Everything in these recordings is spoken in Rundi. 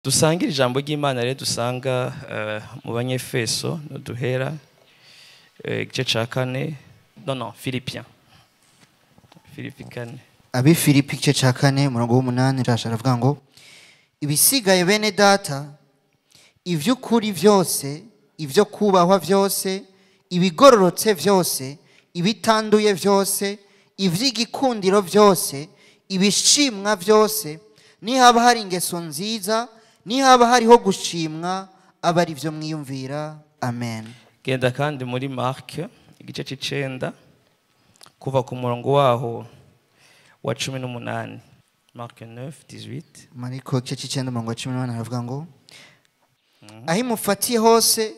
Dusangire ijambo ry'Imana rero dusanga mu Banyefeso no duhera igice ca 4, non, Philippiens. Filipi 4. Abi Filipi igice ca 4 umurongo w'umunani rasha aravuga ngo ibisigaye bene data, ivy'ukuri vyose, ivyo kubahwa vyose, ibigororotse vyose, ibitanduye vyose, ivy'igikundiro vyose, ibishimwa vyose, nihaba hari ingeso nziza, nihaba hariho gushimwa, aba ari vyo mwiyumvira. Amen. Genda kandi muri Mark igice c'icenda kuva ku murongo waho wa 18. Mark 9:18. Mariko igice c'icenda umurongo wa 18 aravuga ngo aho imufatiye hose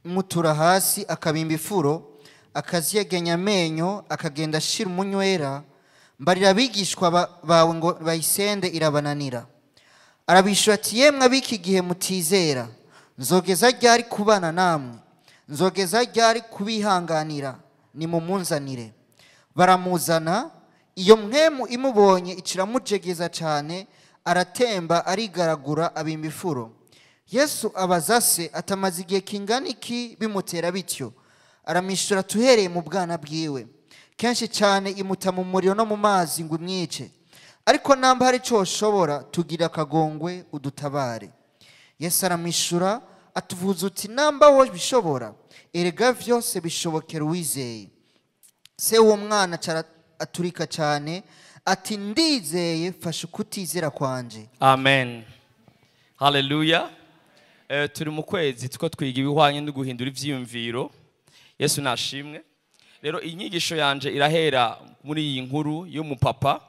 imutura hasi, akabimba ifuro, akaziyegenya amenyo, akagenda ashira umunywera. Mbarira abigishwa bawe ngo bayisende, irabananira. Arabishura ati yemwe ab'iki gihe mutizera, nzogeza ryari kubana namwe? Nzogeza ryari kubihanganira? Nimumunzanire. Baramuzana. Iyo mpwemu imubonye ikiramujegeza cyane, aratemba, arigaragura, abimba ifuro. Yesu abaza se atamaze igihe kingana iki bimutera bityo? Aramwishyura tuhereye mu bwana bwiwe. Kenshi cyane imuta mu muriro no mu mazi ngo imwice, ariko namba hari icyo ushobora, tugira akagongwe udutabare. Yesu aramwishyura atuvuza uti namba wowe bishobora, erega vyose bishobokera uwizeye. Se uwo mwana aturika cyane ati ndizeye, fasha ukutizera kwanje. Amen. Haleluya. Turi mu kwezi tuko twiga ibihwanye no guhindura ivyiyumviro. Yesu nashimwe. Rero inyigisho yanje irahera muri iyi nkuru y'umupapa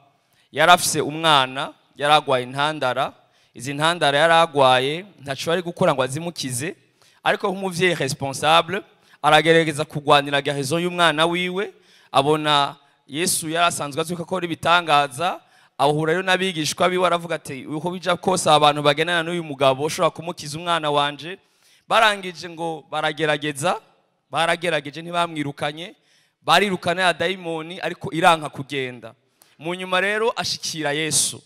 yarafise umwana yaragwaye intandara. Izi ntandara yaragwaye ntaco ari gukora ngo azimukize, ariko nk'umuvyeyi responsable aragerageza kugwanira guérison y'umwana wiwe. Abona Yesu yarasanzwe azwi ko akora ibitangaza, ahura rero n'abigishwa biwe aravuga ati uko bija kose abantu bagenana n'uyu mugabo ushobora kumukiza umwana wanje. Barangije ngo baragerageza, baragerageje ntibamwirukanye, barirukana ya dayimoni ariko iranka kugenda. Mu nyuma rero ashikira Yesu.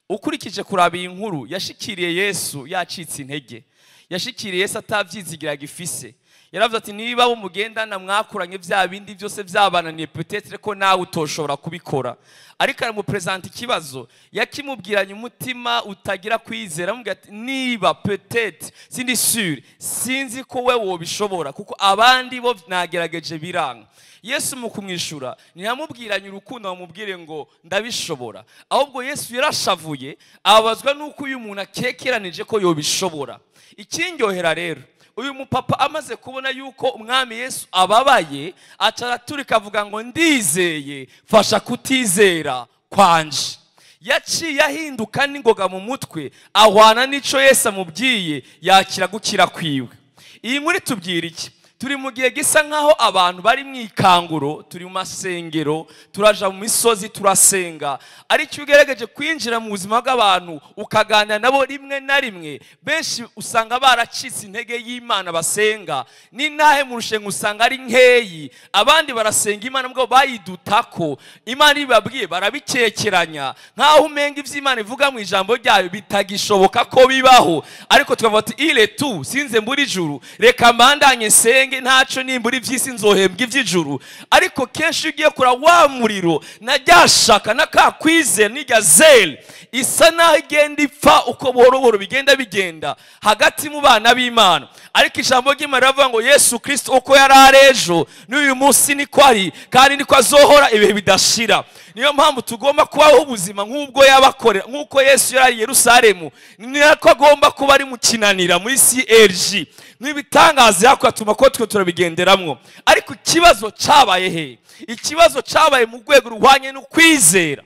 Ukurikije kuraba iyi nkuru, yashikiriye Yesu yacitse intege, yashikiriye Yesu atavyizigira gifise. Yaravuze ati niba bo mugendana mwakuranye vya bindi byose byabananiye, peut-être ko nawe utoshobora kubikora. Ariko aramupresenta ikibazo, yakimubwiranye umutima utagira kwizera, amubwira ati niba peut-être sindi sûr, sinzi ko wewe wobishobora kuko abandi bo nagerageje biranga. Yesu mu kumwishura ntiyamubwiranye urukundo amubwire ngo ndabishobora, ahubwo Yesu yarashavuye ababazwa nuko uyu muntu akekeranije ko yobishobora. Ikindyohera rero, uyu mupapa amaze kubona yuko umwami Yesu ababaye, aca araturika avuga ngo ndizeye, fasha kutizera kwanje. Yaciye ahinduka n'ingoga mu mutwe, ahwana n'ico Yesu amubwiye, yakira gukira kwiwe. Iyi nkuru itubwira iki? Turi mu gihe gisa nkaho abantu bari mu ikanguro, turi mu masengero, turaja mu misozi turasenga, ariko iyo ugerageje kwinjira mu buzima bw'abantu ukaganira nabo rimwe na rimwe, benshi usanga baracitse intege y'Imana basenga, n'intahe mu rushengo usanga ari nkeyi. Abandi barasenga Imana mbwo bayidutako, Imana ibabwiye barabikekeranya nkaho umenga ivy'Imana ivuga mu ijambo ryayo bitagishoboka ko bibaho. Ariko tukavuga ati ile tu sinze mburi ijuru, reka mbandanye nsenge, ntaco nimbura ivy'isi nzohembwa ivy'ijuru. Ariko kenshi ugiye kura wa muriro na ryashaka na ka kwizera n'irya zele isa naho igenda ipfa uko buhoro buhoro bigenda bigenda hagati mu bana b'Imana. Ariko ijambo ry'Imana riravuga ngo Yesu Kristo uko yari ari ejo n'uyu munsi niko ari, kandi niko azohora ibihe bidashira. Niyo mpamvu tugomba kubaho ubuzima nk'ubwo yabakorera, nk'uko Yesu yari i Yerusalemu niko agomba kuba ari mu kinanira muri CRG. N'ibitangaza yakatuma ko twe turabigenderamwo. Ariko ikibazo cabaye he? Ikibazo cabaye mu rwego ruhwanye no kwizera.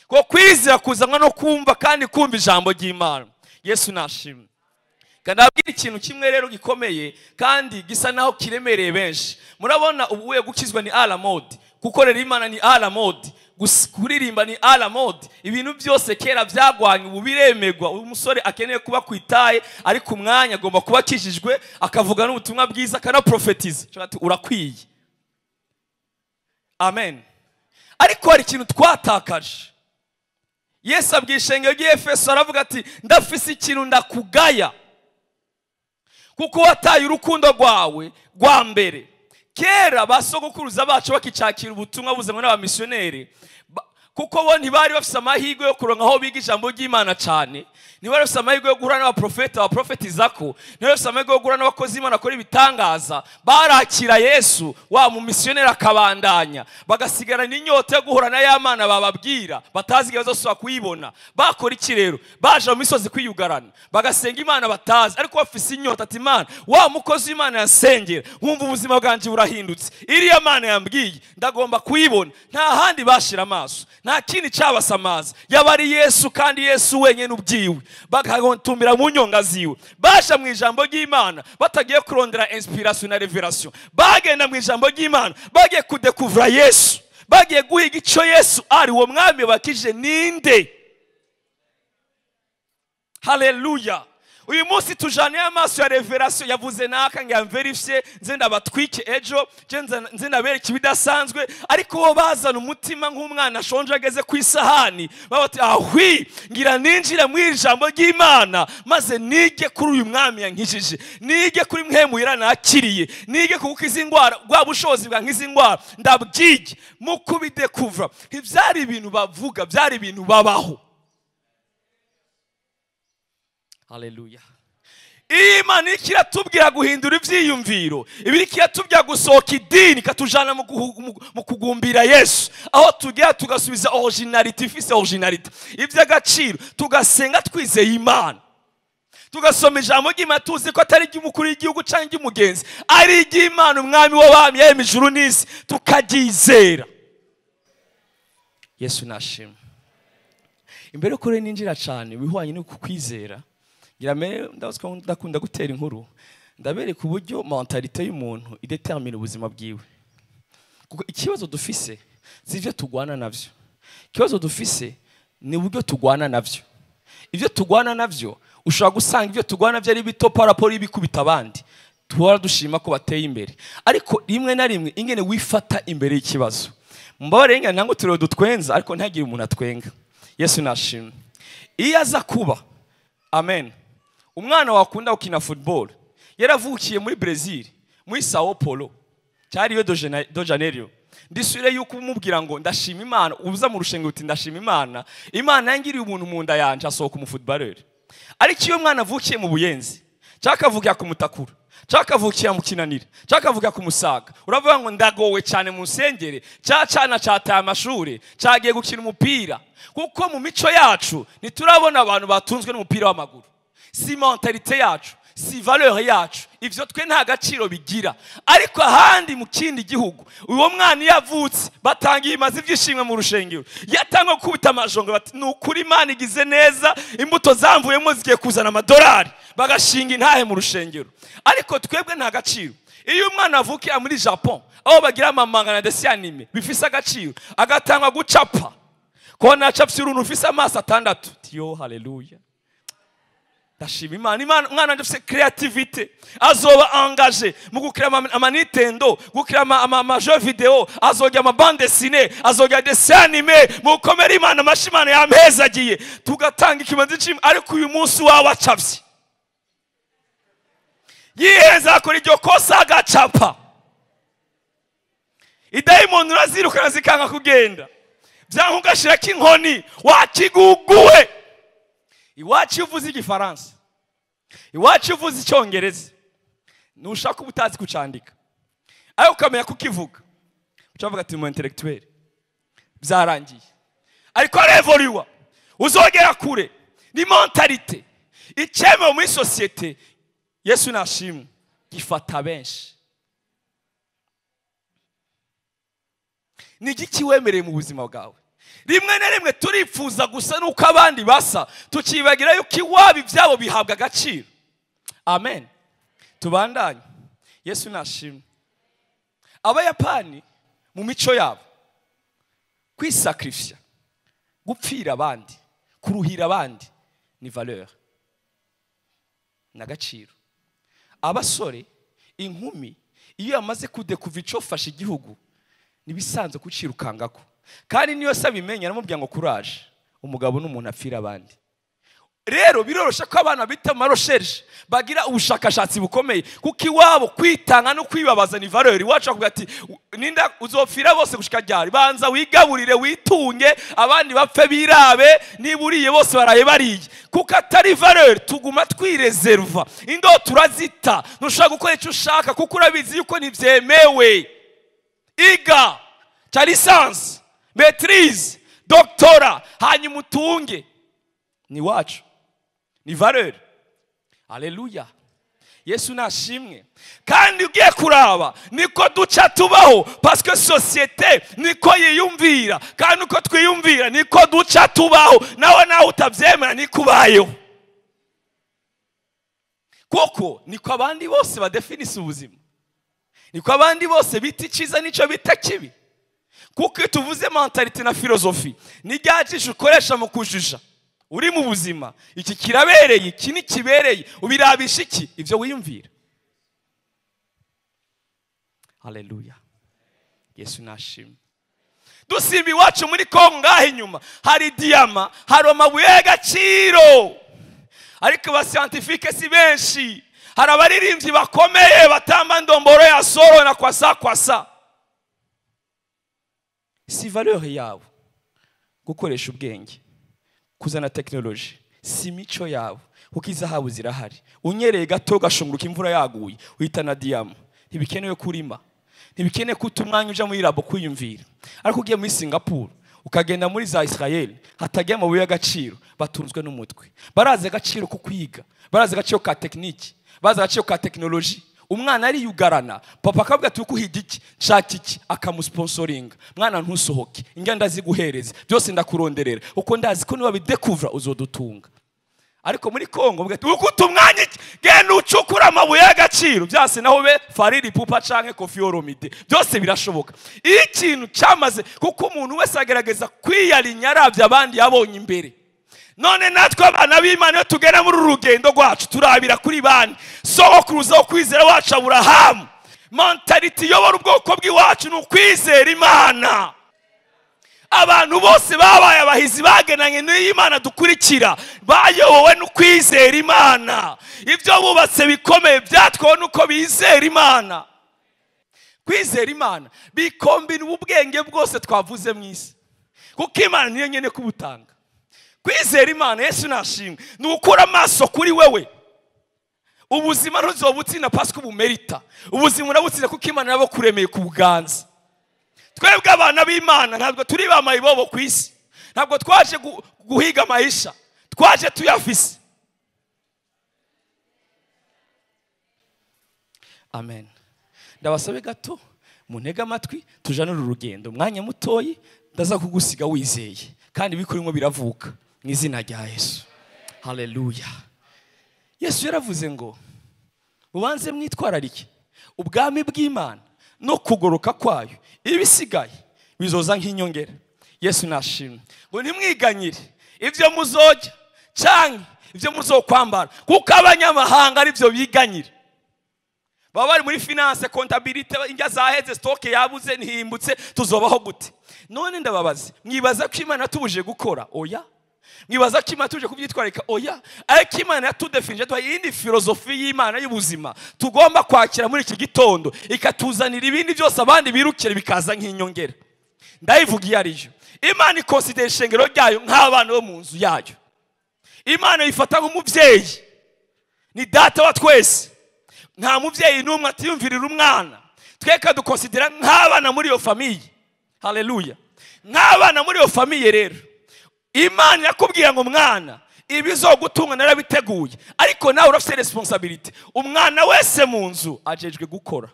Ko kwizera kuzanwa no kumva, kandi kumva ijambo ry'Imana. Yesu nashimwe. Kandi abwira ikintu kimwe rero gikomeye kandi gisa naho kiremereye benshi. Murabona ubuye gukizwa ni à la mode, gukorera Imana ni à la mode, kuririmba ni à la mode. Ibintu byose kera byagwanye ubu biremegwa. Umusore akeneye kuba kwitaye ariko umwanya agomba kuba akijijwe, akavuga n'ubutumwa bwiza, akanaprofetiza. Ati urakwiye. Amen. Ariko hari ikintu twatakaje. Yesu abwiye ishengero ry'Efeso aravuga ati ndafise ikintu ndakugaya, kuko wataye urukundo rwawe rwa mbere. Kera basogokuruza bacu bakicakira ubutumwa buzanywe n'abamisiyoneri, kuko bo ntibari bafise amahirwe yo kuronka aho biga ijambo ry'Imana cyane, ntibari bafise amahirwe yo guhura n'abaprofeta baprofetizako, ntibari bafise amahirwe yo guhura n'abakozi b'Imana bakora ibitangaza. Barakira Yesu wa mumisiyoneri akabandanya, bagasigarana inyota yo guhura na ya Mana bababwira batazi igihe bazosubira kuyibona. Bakora iki rero? Baje mu misozi kwiyugarana, bagasenga Imana batazi, ariko bafise inyota ati Imana, wa mukozi w'Imana yansengera nkumva ubuzima bwanje burahindutse, iriya Mana yambwiye ndagomba kuyibona. Nta handi bashira amaso, nta kindi cyabasamaza, yaba ari Yesu kandi Yesu wenyine ubyiwe. Bakatumira mu nyonga ziwe, baje mu ijambo ry'Imana batagiye kurondera inspiration na revelation, bagenda mu ijambo ry'Imana bagiye kudekuvura Yesu, bagiye guhiga icyo Yesu ari. Uwo mwami bakije ninde? Haleluya. Uyu munsi tujane amaso ya revelation, yavuze naka ngira mverifye nze ndabatwike ejo, nze ndabereke ibidasanzwe. Ariko bo bazana umutima nk'umwana ashonje ageze ku isahani, bati ahwi ngira ninjira mu ijambo ry'Imana maze nige kuri uyu mwami yankijije, nige kuri mwe nakiriye, nige kuko izi ndwara rwa bushobozi bwa nkizi ndwara ndabwige. Mu kubidekuvra ntibyari ibintu bavuga, byari ibintu babaho. Haleluya. Imana ikiratubwira guhindura ivyiyumviro, ibiri kiratubwira gusohoka idini katujana mu kugumbira Yesu, aho tugera tugasubiza originality, ifise originality, ivy'agaciro, tugasenga twizeye Imana, tugasoma ijambo ry'Imana tuzi ko atari iry'umukuru w'igihugu canke iry'umugenzi, ari iry'Imana umwami w'abami yaremye ijuru n'isi, tukaryizera. Yesu nashimwe. Imbere yo kure ninjira cyane bihwanye no kukwizera, ngira ndakunda gutera inkuru, ndabereka uburyo mentalite y'umuntu idetermine ubuzima bwiwe. Kuko ikibazo dufise si ivyo tugwana navyo, ikibazo dufise ni uburyo tugwana navyo. Ivyo tugwana navyo ushobora gusanga ivyo tugwana navyo ari bito par rapport y'ibikubita abandi, tuhora dushima ko bateye imbere, ariko rimwe na rimwe ingene wifata imbere y'ikibazo. Mbabarire ingene ntango turero dutwenza, ariko ntagire umuntu atwenga. Yesu nashimwe. Iyo aza kuba, amen, umwana wakunda gukina football yaravukiye muri Brazil, muri Sao Paulo cyari Rio de Janeiro, ndisubire yuko umubwira ngo ndashima Imana, uza mu rushengero uti ndashima Imana, Imana yangiriye ubuntu mu nda yanje, asohoka mu footballer. Ariko iyo mwana avukiye mu Buyenzi, cyakavukira ku Mutakura, cyakavukira mu Kinanira, cyakavukira ku Musaga, uravuga ngo ndagowe cyane mu nsengere, cyacana cyataye amashure, cyagiye gukina umupira. Kuko mu mico yacu ntiturabona abantu batunzwe n'umupira w'amaguru. Si mentalite yacu, si valeur yacu, ivyo twe nta gaciro bigira. Ariko ahandi mu kindi gihugu, uwo mwana yavutse batangiye imaze ivyishimwe mu rushengero, yatangwa gukubita amajongo bati nukuri Imana igize neza, imbuto zamvuyemo zigiye kuzana amadolari, bagashinga intahe mu rushengero. Ariko twebwe nta gaciro. Iyo umwana avukira muri Japon, aho bagira amamanga na dessin anime bifise agaciro, agatangwa gucapa, kona acapye uruntu ufise amaso atandatu, tiyo haleluya, ndashima Imana. Imana umwana wanje afise creativité, azoba engagé mu gukira ama Nintendo, gukira ama jeux vidéo, azojya ama bande dessinée, azojya dessin animé, mu gukomera Imana amashi Imana yampezagiye, tugatanga ikibanza c'Imana. Ariko uyu munsi wawe acapye yiheza akora iryo kosa agacapa, idayimoni urazirukana zikanga kugenda, byanka ugashirako inkoni, wakiguguwe. Iwacu uvuze igifaransa, iwacu uvuze icyongereza, nushaka uba utazi kucandika, ariko ukamenya kukivuga, ucavuga ati mu intellectuel byarangiye. Ariko arevoriwa uzogera kure. Ni mentalite icyemewe muri societe. Yesu nashimwe, gifata benshi. Ni igiki wemereye mu buzima bwawe? Rimwe na rimwe turipfuza gusa nuko abandi basa, tukibagira yuko iwabo ibyabo bihabwa agaciro. Amen. Tubandanye. Yesu nashimwe. Abayapani mu mico yabo, kwisacrifice, gupfira abandi, kuruhira abandi ni valeur, n'agaciro. Abasore, inkumi, iyo yamaze kudekuva icofasha igihugu, nibisanzwe kucirukangako. Kandi niyo sabimenya aramubwira ngo courage, Umugabo n'umuntu apfira abandi. Rero birorosha ko abana bita marosheje bagira ubushakashatsi bukomeye, kuko iwabo kwitanga no kwibabaza ni valeur. Iwacu akavuga ati ninda uzopfira bose gushika ryari, banza wigaburire witunge abandi bapfe birabe, niburiye bose baraye bariye. Kuko atari valeur, tuguma twireserva indo turazita. Ntushaka gukora icyo ushaka kuko urabizi yuko ntivyemewe. Iga cha licence, maîtrise, doctorat, hanyuma utunge. Ni wacu, ni valeur. Haleluya, Yesu nashimwe. Kandi ugiye kuraba niko duca tubaho, parce que société niko yiyumvira, kandi uko twiyumvira niko duca tubaho. Nawe nawe utavyemera niko ubayeho, kuko niko abandi bose badefinisa ubuzima, niko abandi bose bita iciza nico bita kibi. Kuko iyo tuvuze mentality na philosophie ni rya jisho ukoresha mu kujija uri mu buzima, iki kirabereye, iki ntikibereye, ubirabisha iki? Ibyo wiyumvira. Haleluya, Yesu nashimwe. Dusimba iwacu muri Kongo ngaho inyuma hari diyama, hari amabuye y'agaciro, ariko abascientifique si benshi. Hari abaririmbyi bakomeye batamba ndomboro ya soro na kwasa kwasa. Si valeur yabo gukoresha ubwenge, kuzana technology, si mico yabo, kuko izahabu zirahari. Unyereye gato gashunguruka imvura yaguye uhitana diyama. Ntibikenewe kurima, ntibikenewe ko umwanya uja muri labo kwiyumvira. Ariko ugiye muri Singapore, ukagenda muri za Israel, hatagiye amabuye y'agaciro, batunzwe n'umutwe. Barazi agaciro ko kwiga, barazi agaciro ka technique, barazi agaciro ka technology. Umwana ariyugarana, papa akavuga ati ukuhiga iki, nshaka iki, akamusponsoringa. Mwana ntusohoke, inga ndaziguhereza, byose ndakuronderera, uko ndazi ko niba bidekuvra uzodutunga. Ariko muri Kongo bavuga ati ukuta umwanya iki, genda ucukura amabuye y'agaciro, byase naho be Fariri Pupa canke Koffi Olomide, byose birashoboka. Iyo ikintu cyamaze, kuko umuntu wese agerageza kwiyarinya aravye abandi yabonye imbere. None natwe abana b'Imana iyo tugera muri uru rugendo rwacu turabira kuri bande? Sogokuruza wo kwizera wacu Aburahamu. Mentality iyobora ubwoko bw'iwacu ni ukwizera Imana. Abantu bose babaye abahizi bagenanye n'Imana dukurikira, bayobowe no kwizera Imana. Ibyo bubatse bikomeye byatwawe nuko bizera Imana. Kwizera Imana bikombina ubwenge bwose twavuze mu isi, kuko Imana niyo nyene kubutanga. Kwizera Imana, Yesu nashimwe, ni ukura amaso kuri wewe. Ubuzima ntuzobutsinda parce que ubumerita, ubuzima urabutsinda kuko Imana yabukuremeye ku buganza. Twebwe abana b'Imana ntabwo turi ba mayibobo ku isi, ntabwo twaje guhiga amahisha, twaje tuyafise. Amen. Ndabasabe gato muntege amatwi tujane uru rugendo, umwanya mutoyi ndaza kugusiga wizeye, kandi bikurimo biravuka mu izina rya Yesu. Haleluya. Yesu yaravuze ngo ubanze mwitwararike ubwami bw'Imana no kugoroka kwayo, ibisigaye bizoza nk'inyongera. Yesu nashimwe. Ngo ntimwiganyire ibyo muzojya canke ibyo muzokwambara, kuko abanyamahanga ari byo biganyira. Baba bari muri finance, comptabilité, injya zaheze, stock yabuze, ntihimbutse, tuzobaho gute? None ndababaze, mwibaza ko Imana yatubujije gukora? Oya. Mwibaza ko Imana yatubujije kubyitwararika? Oya. Ariko Imana yatudefinije, duha iyindi filozofi y'Imana y'ubuzima tugomba kwakira muri iki gitondo, ikatuzanira ibindi byose abandi birukira bikaza nk'inyongera. Ndayivuga iyo ariyo. Imana ikonsidera ishengero ryayo nk'abana bo mu nzu yayo. Imana yifata nk'umubyeyi, ni data wa twese. Nta mubyeyi n'umwe atiyumvirira umwana. Tweka dukonsidera nk'abana muri iyo famiye. Haleluya. Nk'abana muri iyo famiye rero, Imana yakubwira ngo mwana, ibizogutunga narabiteguye, ariko nawe urafite responsibility. Umwana wese mu nzu ajejwe gukora.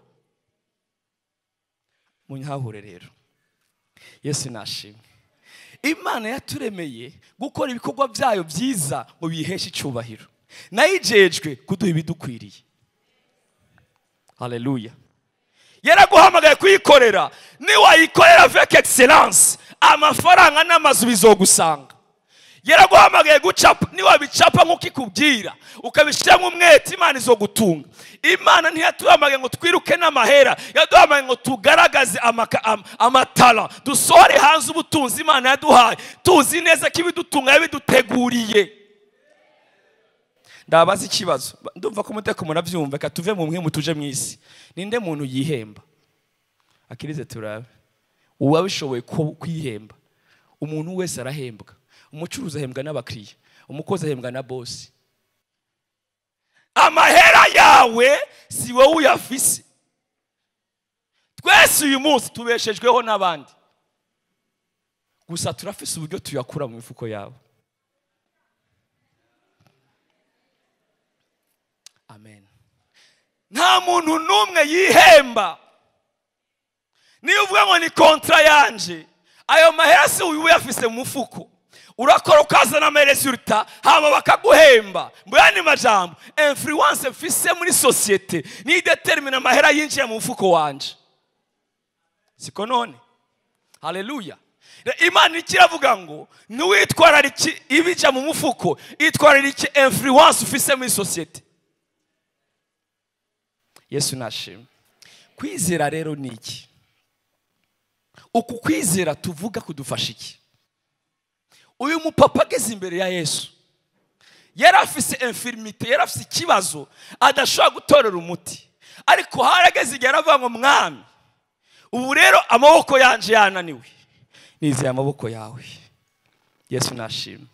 Munyahure rero, Yesu nashimwe. Imana yaturemeye gukora ibikorwa byayo byiza ngo biheshe icyubahiro, nayo ijejwe kuduha ibidukwiriye. Haleluya. Yaraguhamagaye kuyikorera, niwayikorera avec excellence, amafaranga n'amazu bizogusanga. Yaraguhamagaye gucapa, niwabicapa nk'uko ikubwira ukabishyiramo umwete, Imana izogutunga. Imana ntiyatuhamagaye ngo twiruke n'amahera, yaduhamagaye ngo tugaragaze amatara, dusohore hanze ubutunzi Imana yaduhaye, tuzi neza ko ibidutunga yabiduteguriye. Ndabaza ikibazo, ndumva ko muteko murabyumva, reka tuve mu mwe tuje mu isi. Ninde muntu yihemba? Akirize turabe. Uwabishoboye kwihemba. Umuntu wese arahembwa. Umucuruzi ahembwa n'abakiriya, umukozi ahembwa na bosi. Amahera yawe si wowe uyafise. Twese uyu munsi tubeshejweho n'abandi, gusa turafise uburyo tuyakura mu mifuko yabo. Amen. Nta muntu n'umwe yihemba. Niyo uvuga ngo ni kontra yanje, ayo mahera si uyu uyafise mu mufuko. Urakora ukazana amaresulta hama bakaguhemba. Mbuyani majambo, influence mfise muri societe ni determine amahera yinjiye mu mufuko wanje. Siko none? Haleluya. Imana ikiravuga ngo ntiwitwararike ibija mu mufuko, itwararike influence ufise muri societe. Yesu nashimwe. Kwizera rero ni iki? Uku kwizera tuvuga kudufasha iki? Uyu mupapa ageze imbere ya Yesu yari afise infirmité, yari afise ikibazo adashobora gutorera umuti, ariko harageze igihe aravuga ngo mwami, ubu rero amaboko yanje yananiwe, nizeye amaboko yawe. Yesu nashimwe.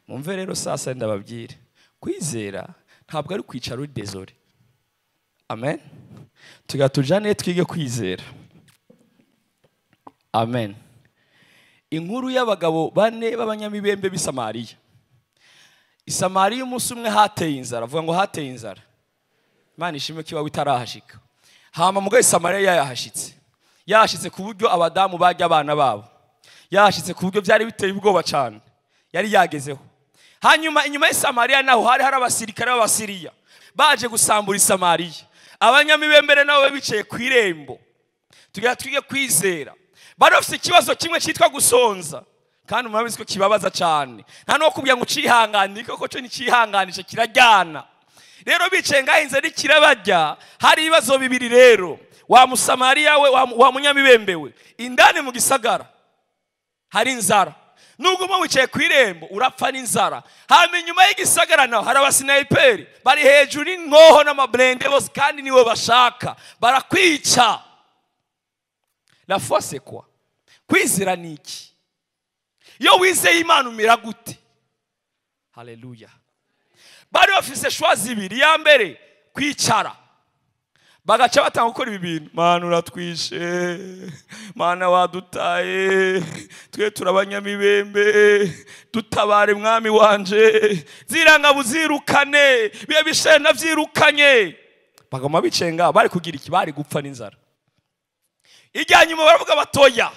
Mumve rero sasa ndababwire, kwizera ntabwo ari kwicara uri désolé. Amen. Tugatujane twige kwizera. Amen. Inkuru y'abagabo bane b'abanyamibembe b'i Samariya. I Samariya umunsi umwe hateye inzara, avuga ngo hateye inzara. Imana ishimwe ko iwawe itarahashika. Hama mugabo i Samariya yahashitse. Yahashitse ku buryo abadamu barya abana babo. Yahashitse ku buryo byari biteye ubwoba cyane. Yari yagezeho. Hanyuma inyuma y'i Samariya naho hari abasirikare b'Abasiriya baje gusambura i Samariya. Abanyamibembe nabo bicaye ku irembo. Tugira twige kwizera. Bari bafite ikibazo kimwe cyitwa gusonza, kandi murabizi ko kibabaza cyane. Nta no kubwira ngo ucihanganire, koko cyo nicihanganishe kirajyana. Rero bicaye ngaho inzara ikirabajya, hari ibibazo bibiri rero. Wa Musamariya we, wa munyamibembe we, indani mu gisagara hari inzara. Nubwo umwe wicaye ku irembo urapfa n'inzara. Hama inyuma y'igisagara naho hari abasinayiperi bari hejuru y'inkoho n'amablende bose, kandi niwe bashaka, barakwica. La foi c'est quoi? Kwizera ni iki? Iyo wizeye Imana umera gute? Haleluya. Bari bafise choix zibiri. Ya mbere kwicara, bagaca batanga gukora ibi bintu. Mana uratwishe, Mana wadutaye, twe turabanyamibembe, dutabare mwami wanje, ziranga buzirukane, bibe bishena vyirukanye. Bagoma bicenga bari kugira iki? Bari gupfa n'inzara. Ijya nyuma baravuga batoya,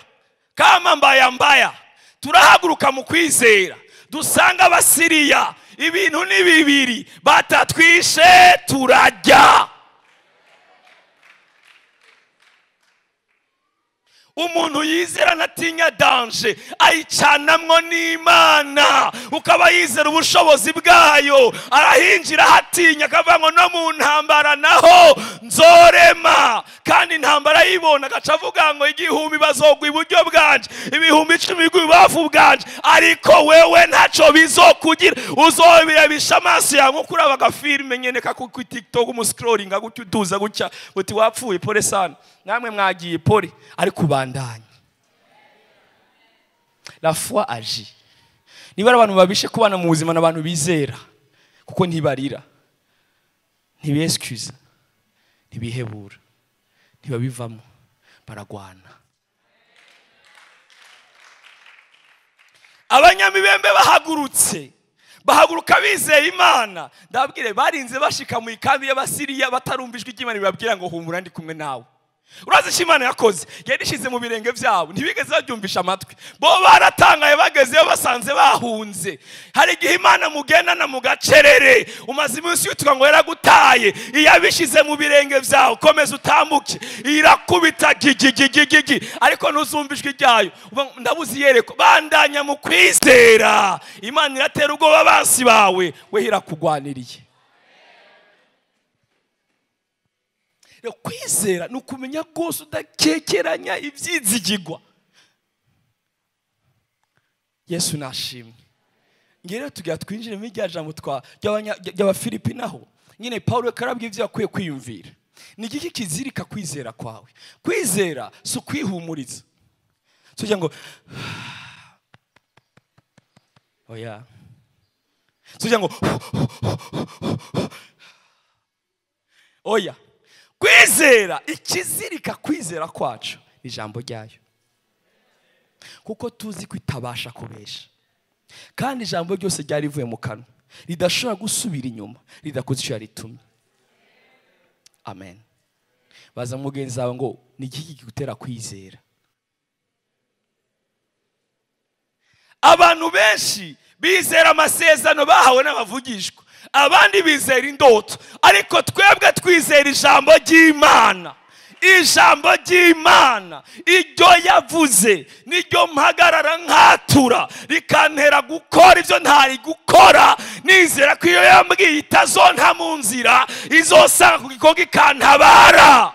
kama mbaya mbaya, turahaguruka mu kwizera, dusanga Abasiriya ibintu ni bibiri, batatwishe turajya. Umuntu yizera ntatinya danger, ayicanamwo n'Imana, ukaba yizera ubushobozi bwayo, arahinjira hatinya akavuga ngo no mu ntambara naho nzorema. Kandi intambara yibona agaca avuga ngo igihumbi bazogwa iburyo bwanje, 10,000 bigwa ibubafu bwanje, ariko wewe ntaco bizokugira. Uzobirabisha amaso yawe nko kuraba agafilme nyene kako kuri TikTok, umuscrollinga gutya uduza gutya uti wapfuye, pole sana, namwe mwagiye pole, ariko ubandanye. La foi agit. Niba ari abantu babishe kubana mu buzima n'abantu bizera, kuko ntibarira, ntibexcuse, ntibihebura, ntibabivamo, baragwana. Abanyamibembe bahagurutse, bahaguruka bizeye Imana. Ndababwire, barinze bashika mu ikambi y'Abasiriya batarumva ijwi ry'Imana ribabwira ngo humura ndi kumwe nawe. Urazi icyo Imana yakoze? Yarishize mu birenge byabo, ntibigeze babyumvisha amatwi. Bo baratangaye bagezeyo basanze bahunze. Hari igihe Imana mugendana mu gacerere, umaze iminsi witwa ngo yaragutaye, iyabishize mu birenge byawe, komeza utambuke, irakubita gigigigigi, ariko ntuzumva ijwi ryayo. Ndabuze iyereko, bandanya mu kwizera. Imana iratera ubwoba abansi bawe, we irakugwaniriye. Kwizera ni ukumenya rwose udakekeranya ibyizigirwa. Yesu nashimwe. Ngere tugira twinjire mu rya jambo ry'Abafilipi naho nyine Paulo karabwiye ibyo akwiye kwiyumvira. Ni igiki kizirika kwizera kwawe? Kwizera si ukwihumuriza, tugira ngo oya, tugira ngo oya. Kwizera, ikizirika kwizera kwacu ijambo ryayo, kuko tuzi ko itabasha kubesha, kandi ijambo ryose ryari rivuye mu kanwa ridashobora gusubira inyuma ridakoze icyo yaritumye. Amen. Baza mugenzi wawe ngo ni iki kigutera kwizera? Abantu benshi bizera amasezerano bahawe n'abavugishwa, abandi bizera indoto, ariko twebwe twizera ijambo ry'Imana. Ijambo ry'Imana iryo yavuze niryo mpagarara nkatura, rikantera gukora ibyo ntari gukora, nizera ko iyo yambwiye itazonta mu nzira, izosanga ku gikorwa ikantabara.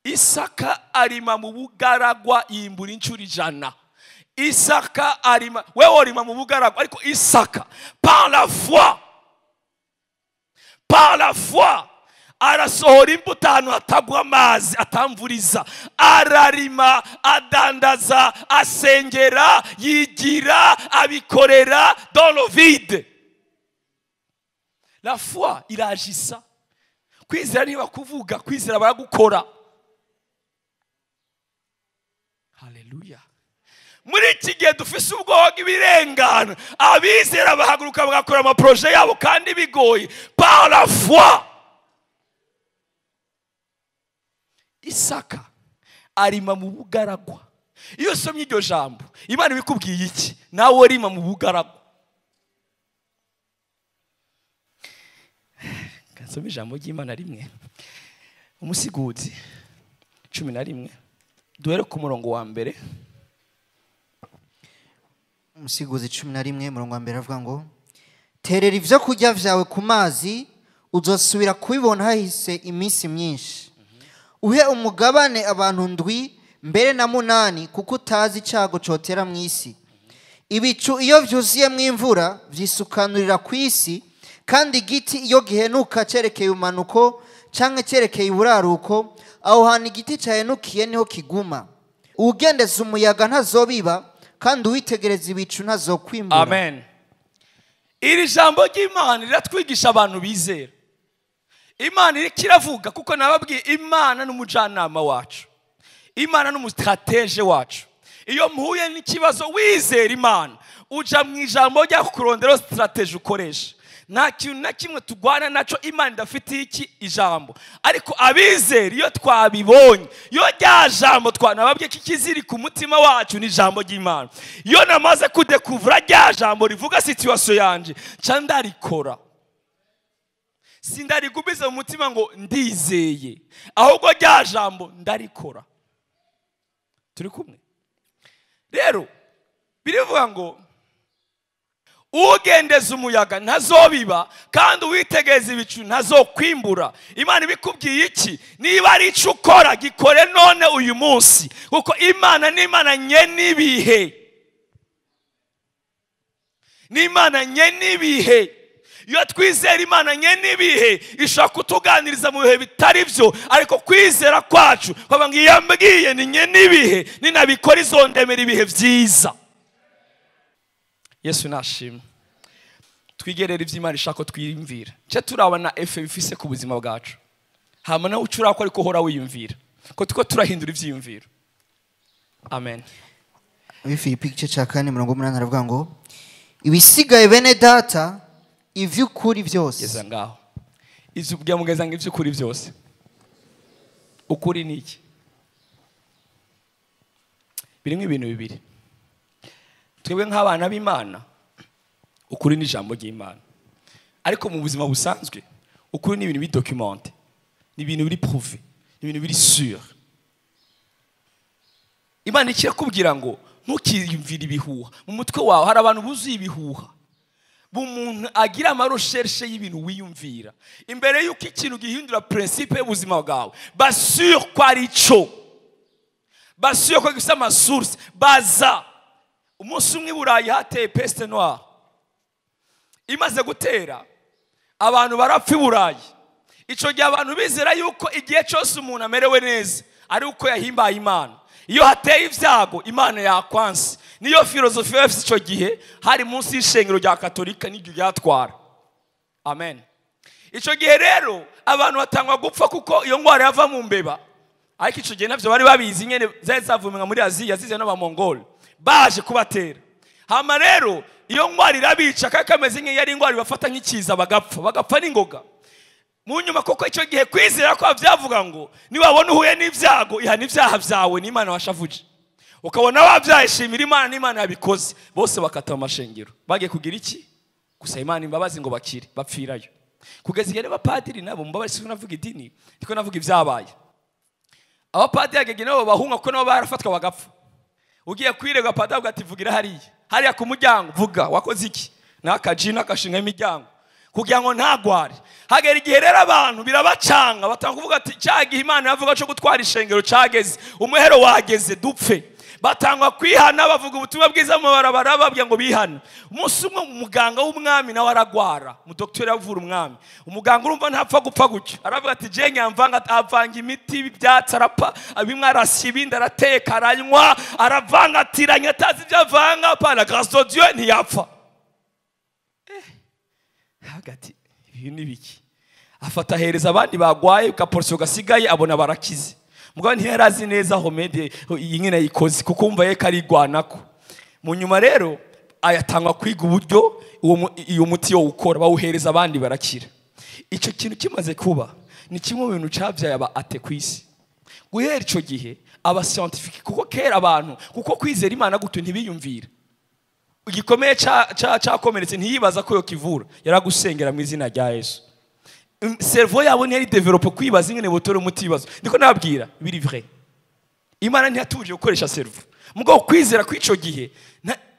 Isaka arima mu bugaragwa yimbura inshuro 100. Isaka arima, wewe urima mu bugaragwa, ariko Isaka par la foi, par la foi arasohora imbuto ahantu hatagwa amazi, atamvuriza, ararima, adandaza, asengera, yigira, abikorera dans le vide. La foi iragisa. Kwizera niba kuvuga, kwizera baragukora. Haleluya. Muri iki gihe dufise ubwoba bw'ibirengano, abizera bahaguruka bagakora amaproje yabo kandi bigoye par la foi. Isaka arima mu bugaragwa. Iyo usomye iryo jambo, Imana ibikubwiye iki? Nawe urima mu bugaragwa. Kansome ijambo ry'Imana rimwe, Umusiguzi 11, duhere ku murongo wa mbere. Umusiguzi 11 murongo wa mbere avuga ngo terera ivyo kurya vyawe ku mazi, uzosubira kubibona hahise iminsi myinshi. Uhe umugabane abantu 7 mbere na 8, kuko utazi icago cotera mu isi. Ibicu iyo vyuzuyemwo imvura vyisukanurira ku isi, kandi igiti iyo gihenuka cerekeye umanuko canke cerekeye iburaruko, aho hantu igiti cahenukiye niho kiguma. Uwugendeza umuyaga ntazobiba, kandi uwitegereza ibicu ntazokwimbura. Amen. Iri jambo ry'Imana riratwigisha abantu bizera. Imana iriko iravuga, kuko nababwiye Imana n'umujanama wacu, Imana n'umustrateje wacu. Iyo mpuye n'ikibazo wizera Imana, uja mu ijambo rya kurondera strateje ukoresha. Nta kintu na kimwe tugwana naco Imana idafitiye iki ijambo. Ariko abizera iyo twabibonye, iyo rya jambo twanababwiye ko ikiziri ku mutima wacu ni ijambo ry'Imana. Iyo namaze kudekuvura rya jambo rivuga situation yanje, nca ndarikora. Sindarigumiza mu mutima ngo ndizeye, ahubwo rya jambo ndarikora. Turi kumwe? Rero birivuga ngo ugendeza umuyaga ntazobiba, kandi uwitegereza ibicu ntazokwimbura. Imana ibikubwiye iki? Niba ari ico ukora, gikore none uyu munsi, kuko Imana ni Imana nyenibihe. Ni Imana nyenibihe. Iyo twizera Imana nyenibihe, ishobora kutuganiriza mu bihe bitari byo, ariko kwizera kwacu kwaba ngo iyambwiye ni nyenibihe, ninabikora izondemera ibihe vyiza. Yesu nashimwe. Twigerera ivy'Imana ishaka ko twiyumvira. Nce turabona efe bifise ku buzima bwacu. Hama nawe ucura ko ariko hora wiyumvira, ko tuko turahindura ivyiyumviro. Amen. Filipi igice ca 4 murongo 8 aravuga ngo ibisigaye bene data ivy'ukuri byose. Geza ngaho. Ivyo ubwira mugeza ngo ivy'ukuri byose. Ukuri ni iki? Birimo ibintu bibiri. Twebwe nk'abana b'Imana, ukuri ni ijambo ry'Imana. Ariko mu buzima busanzwe, ukuri ni ibintu biri documenté, ni ibintu biri prouvé, ni ibintu biri sûr. Imana ikirakubwira ngo ntukiyumvire ibihuha. Mu mutwe wawe hari abantu buzuye ibihuha. Umuntu agira ama recherche y'ibintu wiyumvira. Imbere y'uko ikintu gihindura principe y'ubuzima bwawe, basure ko ari ico. Basure ko gifite ama source, baza. Umunsi umwe i Burayi hateye peste noire. Imaze gutera, abantu barapfa i Burayi. Ico gihe abantu bizera yuko igihe cyose umuntu amerewe neza ari uko yahimbaye Imana. Iyo hateye ibyago Imana yakwanse. Niyo filozofi yafise ico gihe, hari munsi y'ishengero rya Katolika n'iryo ryatwara. Amen. Ico gihe rero abantu batangwa gupfa kuko iyo ngwara yava mu mbeba. Ariko ico gihe navyo bari babizi nyene, zari zavumenga muri Aziya, zize n'abamongol baje kubatera. Hama rero iyo ngwara irabica, kakameze nk'iyo yari ingwara ibafata nk'ikiza, bagapfa, bagapfa n'ingoga. Mu nyuma koko ico gihe kwizera ko byavuga ngo niwabona uhuye n'ibyago ihana ibyaha byawe n'Imana washavuje, ukabona wabyashimira Imana n'Imana yabikoze, bose bakata amashengero bagiye kugira iki? Gusa Imana imbabazi ngo bakire, bapfirayo. Kugeza igihe abapadiri nabo, mbabazi siko navuga idini, ndiko navuga ibyabaye. Abapadiri agege nabo bahunga ko nabo barafatwa bagapfa. Ugiye kwirega padiri avuga ati vugira hariya, hariya ku muryango, vuga wakoze iki? N'akaji n'akashinga imiryango kugira ngo ntagware. Hagera igihe rero abantu birabacanga, batanga kuvuga ati cya gihe Imana yavuga cyo gutwara ishengero cageze, umuhero wageze, dupfe. Batangwa kwihana, bavuga ubutumwa bwiza mu barabara, bababwira ngo bihane. Umunsi umwe umuganga w'umwami nawe aragwara, umudokiteri avura umwami. Umuganga urumva ntapfa gupfa gutyo, aravuga ati je nyamvanga, avanga imiti ibyatsi, arapfa bimwe arasya ibindi arateka aranywa, aravangatiranya atazi ibyo avanga, par la grâce de Dieu ntiyapfa. Hagati ibi ni biki? Afata ahereza abandi bagwaye kaporsiyo gasigaye, abona barakize. Mugabo ntiyarazi neza homede iyi nyine yikoze, kuko umva ye karigwanako. Mu nyuma rero ayatangwa kwiga uburyo iyo muti yo ukora, bawuhereza abandi barakira. Ico kintu kimaze kuba ni kimwe mu bintu cavyaye aba ate kwisi. Guhera ico gihe aba scientifique, kuko kera abantu kuko kwizera Imana guto ntibiyumvira. Igikomeye cyakomeretse ntiyibaza ko yo kivura, yaragusengera mu izina rya Yesu. Cerveau yabo ntiyari develope kwibaza ingene botore umuti ibibazo. Ndiko nababwira biri vrai. Imana ntiyatuje gukoresha cerveau. Mugabo kwizera kw'ico gihe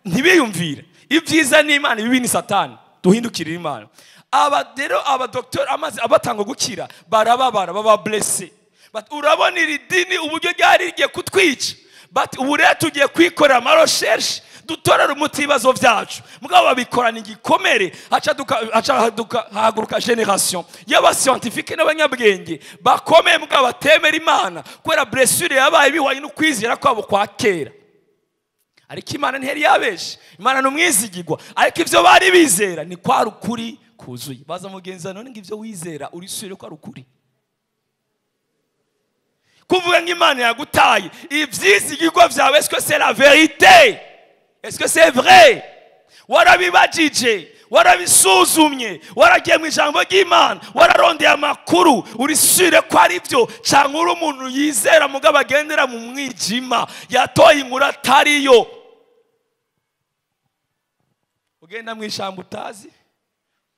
ntibiyumvira. Ibyiza ni Imana, ibibi ni Satani. Duhindukirira Imana. Aba rero aba docteur amaze abatanga gukira barababara, baba blessé. But urabona iri dini uburyo ryari rigiye kutwica. But ubu rero tugiye kwikorera ama recherche, dutorera umuti ibibazo byacu. Mugabo babikorana igikomere, haguruka generation y'aba scientifique n'abanyabwenge bakomeye, mugabo batemera Imana kubera blessure yabaye bihwanye no kwizera kwabo kwa kera. Ariko Imana ntiyari yabeshe, Imana ni umwizigirwa, ariko ivyo bari bizera ni kwa rukuri kuzuye. Baza mugenzi none ngo ivyo wizera urisubire kwa rukuri. Kuvuga ngo Imana yagutaye, ivyizigirwa vyawe, est-ce que c'est la vérité? Est-ce que c'est vrai? Warabibajije, warabisuzumye, waragiye mu ijambo ry'Imana, wararondeye amakuru, urisubire ko ari byo, cyangwa uri umuntu yizera mugabo agendera mu mwijima, yatoye inkuru atariyo. Ugenda mu ijambo utazi,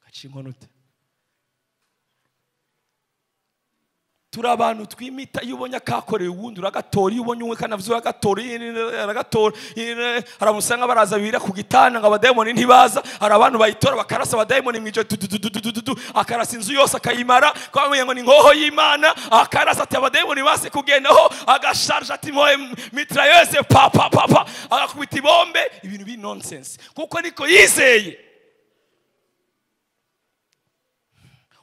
ugaca inkono ute. Turi abantu twimita, iyo ubonye akakoreye uwundi uragatora, iyo ubonye umwe kanavuze uragatora, aragatora. Hari abantu usanga baraza bira ku gitanda ngo abadayimoni ntibaza, hari abantu bayitora bakarasa abadayimoni mu ijoro, tu, tu, tu, tu, tu, tu, tu, akarasa inzu yose akayimara, kwa ngo ni inkoho y'Imana, akarasa ati abadayimoni base kugendaho, agasharja ati moye mitrailleuse, pa, pa, pa, pa, agakubita ibombe, ibintu bi nonsense, kuko niko yizeye.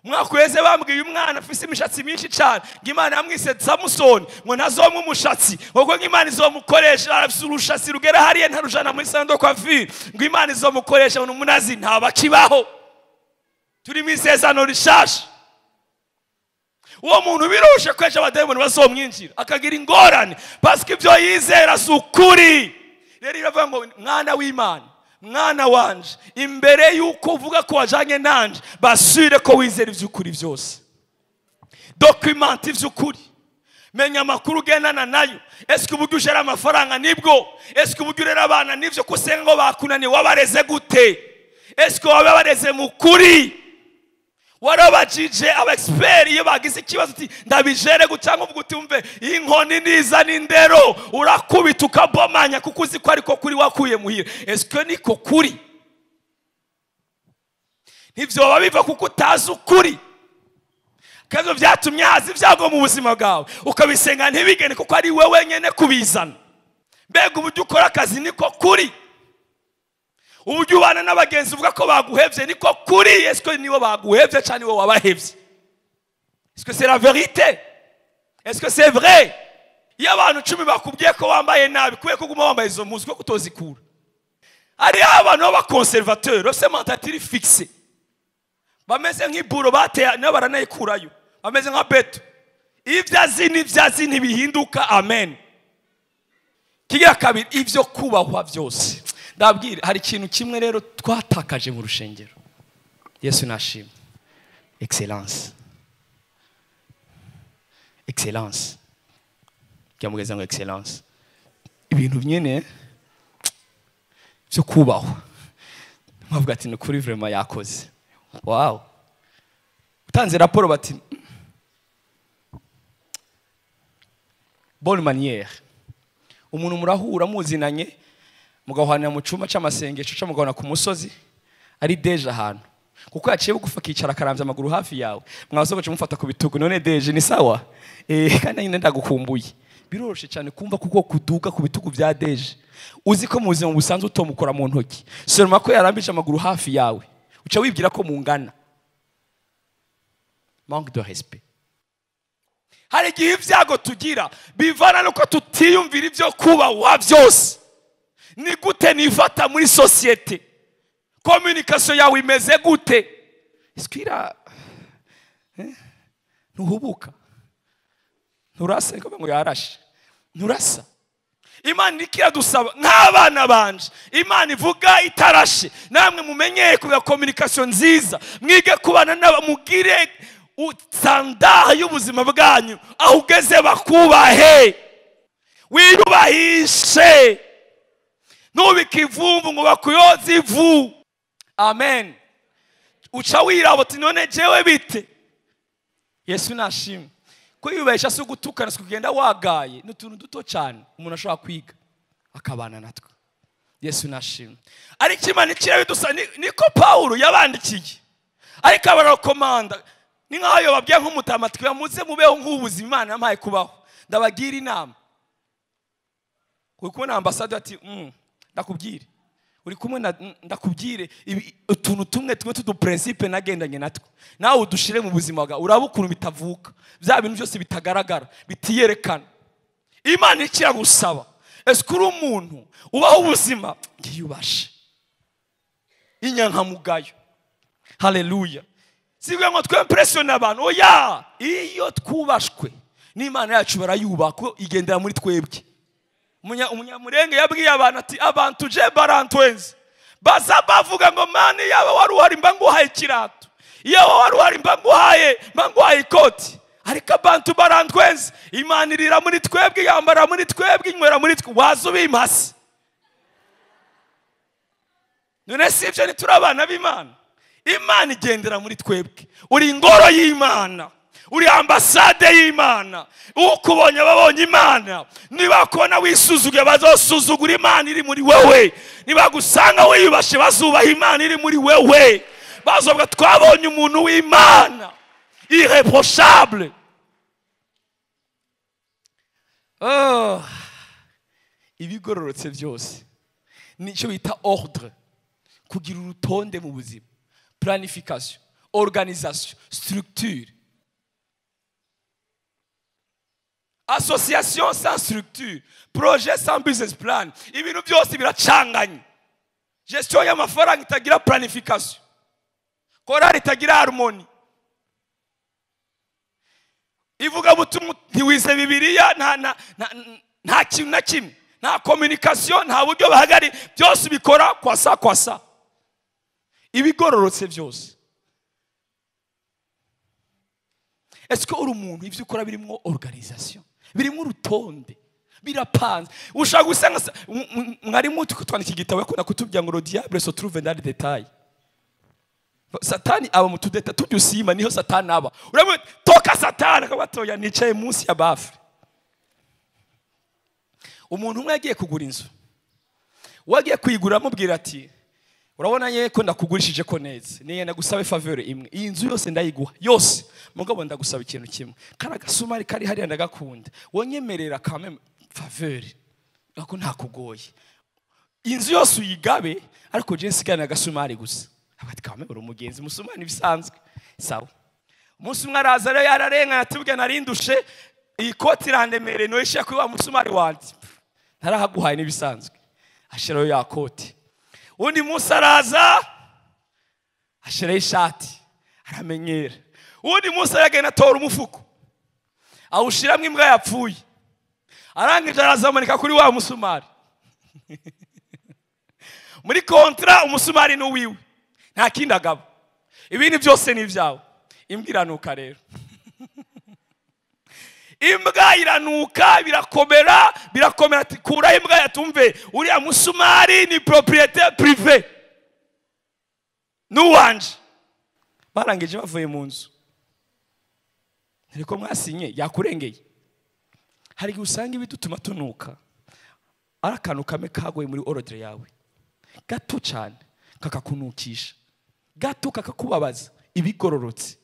Umwaka uheze bambwiye umwana afise imishatsi myinshi cyane, ngo Imana yamwise Samusoni, ngo ntazomwe umushatsi, ngo Imana izomukoresha, arafise urushatsi rugera hariya ntarujana muri salon de coiffure, ngo Imana izomukoresha, ngo umunazi ntabakibaho. Turi mu isezerano rishasha. Uwo muntu biroshe ko ejo abadayimoni bazomwinjira akagira ingorane, parce que ibyo yizera si ukuri. Rero iravuga ngo mwana w'Imana, mwana wanje, imbere yuko uvuga ko wajanye nanje, basure ko wizera ivy'ukuri byose. Document ivy'ukuri. Menya amakuru ugendana nayo. Eske uburyo ujera amafaranga nibwo? Eske uburyo urera abana nivyo? Kusenga ngo bakunaniye wabareze gute? Eske wabareze mu kuri? Warabajije aba expert iyo bagize ikibazo uti ndabijere gucanga uvuga uti umve inkoni niza n'indero urakubita ukabomanya kuko uzi ko ariko kuri wakuye muhira. Eske niko kuri? Nivyo babiva kuko utazi ukuri. Kandi byatumye haza ibyago mu buzima bwawe ukabisenga ntibigene kuko ari wewe wenyene kubizana. Mbega uburyo ukora akazi niko kuri? Uburyo ubana n'abagenzi uvuga ko baguhevye niko kuri? Est-ce que nibo baguhevye cyangwa nibo wabahevye? Est-ce que c'est la vérité? Est-ce que c'est vrai? Iyo abantu 10 bakubwiye ko wambaye nabi kuye kuguma wambaye izo mpuzu ko kutozikura. Ari abantu b'aba conservateur bafite mentalité fixe. Bameze nk'iburo bateye nabo baranayikurayo. Bameze nka beto. Ivyazi n'ivyazi ntibihinduka. Amen. Kigira kabiri ivyo kubahwa byose. Ndabwira hari ikintu kimwe rero twatakaje mu rushengero. Yesu nashimwe. Excellence. Excellence. Cyamugeza ngo excellence. Ibintu nyene byo kubahwa. Mpavuga ati nukuri vraiment yakoze. Wow. Utanze raporo bati bonne manière. Umuntu murahura muzinanye mugahwanira mu cuma c'amasengesho ca mugahwana ku musozi ari deje ahantu kuko yaciye bugufa akicara akaramvya amaguru hafi yawe mwasogoce mufata ku bitugu none deje ni sawa kandi nyine ndagukumbuye. Biroroshe cyane kumva kuko kuduga ku bitugu vya deje uzi ko mu buzima busanzwe utomukora mu ntoki seulement ko yarambije amaguru hafi yawe uca wibwira ko mungana. Manque de respect. Hari igihe ibyago tugira bivana nuko tutiyumvira ibyo kubahwa byose. Ni gute nifata muri societe? Communication yawe imeze gute? Iskira ntuhubuka. Nturasa niko ngo yarashe. Nturasa. Imana ikiradusaba nk'abana banje. Imana ivuga itarashe. Namwe mumenyeye kuba communication nziza. Mwige kubana n'aba mugire standard y'ubuzima bwanyu aho ugeze bakubahe. Wiyubahishe. Nubika ivumbu ngo bakuyoze ivu. Amen. Uca wiraba uti none jewe bite? Yesu nashimwe. Kwiyubahisha si ugutukana, si kugenda wagaye, n'utuntu duto cyane umuntu ashobora kwiga akabana natwe. Yesu nashimwe. Ariko Imana ikirabidusa niko Paulo yabandikiye. Ariko abarakomanda ni nkaho babwiye nk'umutamatwi bamuze mubeho nk'ubuzima Imana yampaye kubaho. Ndabagira inama. Uri kubona ambassadeur ati ndakubwire. Uri kumwe na ndakubwire utuntu tumwe tumwe tudu principe nagendanye natwo. Nawe udushire mu buzima bwawe uraba ukuntu bitavuka. Bya bintu byose bitagaragara, bitiyerekana. Imana ikiragusaba. Ese uri umuntu ubaho ubuzima ngiyubashe. Inyankamugayo. Haleluya. Sibwe ngo twempressione abantu. Oya, iyo twubashwe n'Imana yacu barayubaka igendera muri twebwe. Umunyamurenge yabwiye abantu ati abantu je barantwenze baza bavuga ngo mani yaba wari uhari mba nguhaye ikirato, yaba wari uhari mba nguhaye ikoti, ariko abantu barantwenze. Imana irira muri twebwe, yambara muri twebwe, inywera muri twe, waza ubimpasi. None si ibyo ntituri abana b'Imana? Imana igendera muri twebwe. Uri ingoro y'Imana, uri ambasade y'Imana. Ukubonye babonye Imana. Nibakubona wisuzuguye bazosuzugura Imana iri muri wewe. Nibagusanga wiyubashe bazubaha Imana iri muri wewe. Bazovuga twabonye umuntu w'Imana irreprochable. Oh, ibigororotse byose nicyo bita ordre, kugira urutonde mu buzima, planification, organisation, structure. Association sans structure, projet sans business plan, ibintu byose biracanganye. Gestion y'amafaranga itagira planification, korali itagira harmony, ivuga butumwa ntiwize Bibiliya, nta kintu na kimwe, nta communication, nta buryo bahagari, byose bikora kwasa kwasa. Ibigororotse byose. Est-ce que uri umuntu ivyo ukora birimwo organisation, birimwo urutonde, birapanze? Ushaka gusanga mwarimu twandika igitabo yakunda kutubwira ngo le diable se trouve dans les détails. Satani aba mu tudeta tujya usima, niho satani aba. Urabona toka satani akabatoya nicaye munsi ya baffle. Umuntu umwe yagiye kugura inzu, wagiye kuyigura amubwira ati urabona ye ko ndakugurishije ko neza, niye ndagusaba faveur imwe, iyi nzu yose ndayiguha yose, mugabo ndagusaba ikintu kimwe, kara gasumari kari hariya ndagakunda, wonyemerera quand même faveur ako ntakugoye, inzu yose uyigabe ariko je nsigana agasumari gusa. Abati quand même uri umugenzi, musumani bisanzwe sawa. Umunsi umwe araza rero yararengana atubwira narindushe iyi koti irandemere noyishira kuri wa musumari wanje, ntarahaguhaye n'ibisanzwe, ashirayo ya koti. Undi munsi araza ashirayo ishati aramenyera. Undi munsi aragenda atora umufuko awushiramwo imbwa yapfuye, arangije arazamanika kuri wa musumari. Muri kontra umusumari ni uwiwe, nta kindi agaba, ibindi byose ni ibyawe. Imbwa iranuka rero, imbwa iranuka, birakomera birakomera, ati kura imbwa yatumve uriya musumari ni propriété privée nuwanje. Barangije bavuye mu nzu, ariko mwasinye yakurengeye. Hari igihe usanga ibidutuma tunuka ari akantu kamwe kagoye muri ordre yawe, gato cyane kakakunukisha, gato kakakubabaza, ibigororotse,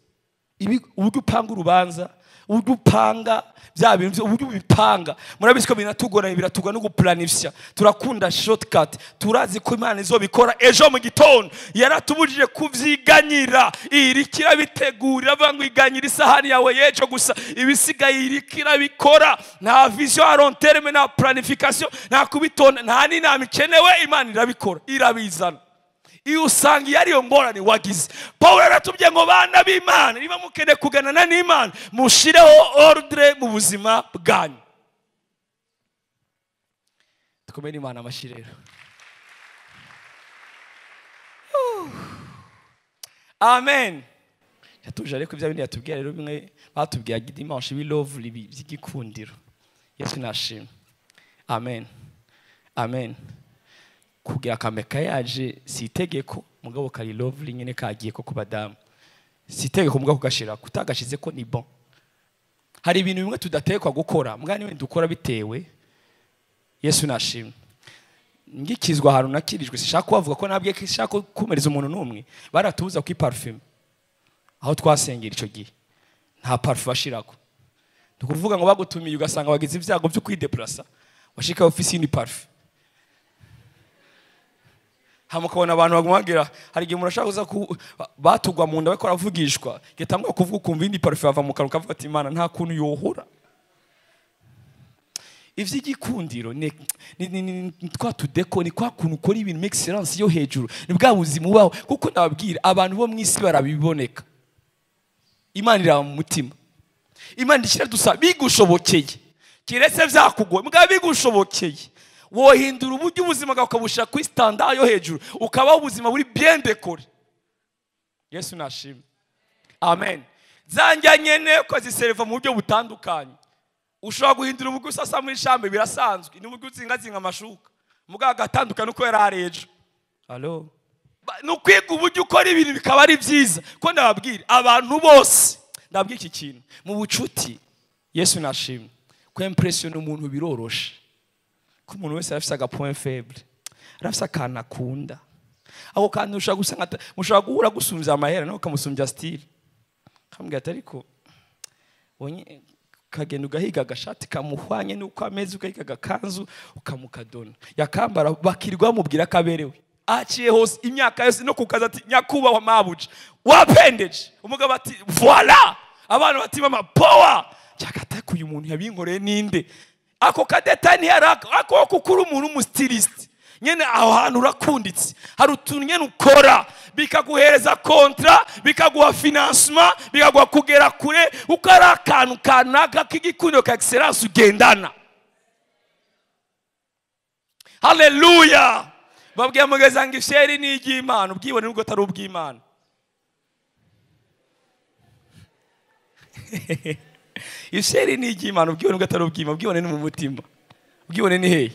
uburyo upanga urubanza, uburyo upanga bya bintu, uburyo ubipanga. Murabizi ko binatugora, biratugora no guplanifya. Turakunda shortcut, turazi ko Imana izobikora ejo mu gitondo. Yaratubujije kuvyiganyira, irikira bitegurira avuga ngo iganyira isahani yawe yejo gusa, ibisigaye irikira bikora. Nta vision à long terme, nta planification, nta kubitonda, nta n'inama ikenewe. Imana irabikora, irabizana. Iyo usanga iyo ariyo ngorane wagize. Pawulo yaratubwiye ngo bana b'Imana, niba mukeneye kuganana n'Imana, mushireho ordre mu buzima bwanyu. Dukomere Imana amashyi rero. Amen. Yatuje ariko ibya bindi yatubwiye rero, bimwe batubwiye dimanche bi love by'igikundiro. Yesu nashimwe. Amen. Amen. Kugira akameka yaje si itegeko, mugabo kari lovely nyene kagiye ko kubadamu. Si itegeko mugabo kugashira, kutagashize ko ni bon. Hari ibintu bimwe tudatekwa gukora, mugani we dukora bitewe. Yesu nashimwe. Ngikizwa ahantu nakirijwe, sishaka kubavuga ko nabwiye ko sishaka kumereza umuntu n'umwe, baratubuza ku parfum. Aho twasengera ico gihe nta parfum bashirako. Tukuvuga ngo bagutumiye ugasanga wagize ibyago byo kwideplasa, washika office ni parfum. Hamukabona abantu bagumwagira, hari igihe umuntu ashaka kuza batugwa mu nda bariko baravugishwa, gitangwa kuvuga ukumva indi parfum ava mu kanwa ukavuga ati Imana nta kuntu yohora. Ivy'igikundiro ni twa tudeko, ni kwa kuntu ukora ibintu excellence yo hejuru, ni bwa buzima ubaho. Kuko ndababwira abantu bo mw'isi barabiboneka, Imana iraba mu mutima, Imana ishyira dusa bigushobokeye, kiretse vyakugoye mugabo bigushobokeye wohindura uburyo ubuzima bwawe ukabushira kuri standard yo hejuru, ukabaho ubuzima buri bien décoré. Yesu nashimwe. Amen. Zanjya nyene ko ziserva mu buryo butandukanye. Ushobora guhindura uburyo usasa muri chambre birasanzwe, ni uburyo uzingazinga amashuka, mugabo agatandukana uko yari ari ejo. Allo, ni ukwiga uburyo ukora ibintu bikaba ari byiza. Ko ndababwira abantu bose, ndababwira iki kintu mu bucuti. Yesu nashimwe. Ko impression umuntu biroroshe, ko umuntu wese arafise aga point faible, arafise akantu akunda. Ako kantu ushobora gusanga mushobora guhura gusumvya amahera nawe ukamusumbya style, kamubwira ati ariko wonye kagenda ugahiga agashati kamuhwanye nuko ameze, ugahiga agakanzu ukamukadona, yakambara bakirwa bamubwira kaberewe, aciye hose imyaka yose no kukaza ati nyakubahwa mabuja wapendeje. Umugabo ati voila, abantu bati mama power cyakataka uyu muntu yabinkoreye ninde? Ako kadeta ntiyaraka ako kukuri umuntu umustilist nyene aho hantu urakunditse, hari utuntu nyene ukora bikaguhereza kontra, bikaguha financement, bikaguha kugera kure, uko ari akantu kanaka k'igikundiro ka excellence ugendana. Haleluya. Babwiye mugeza ngo ifyeri ni iry'Imana, ubwibone nubwo atari ubw'Imana. Ifyeri ni iry'Imana, ubwibone ubwo atari ubw'Imana, ubwibone ni mu mutima, ubwibone ni hehe?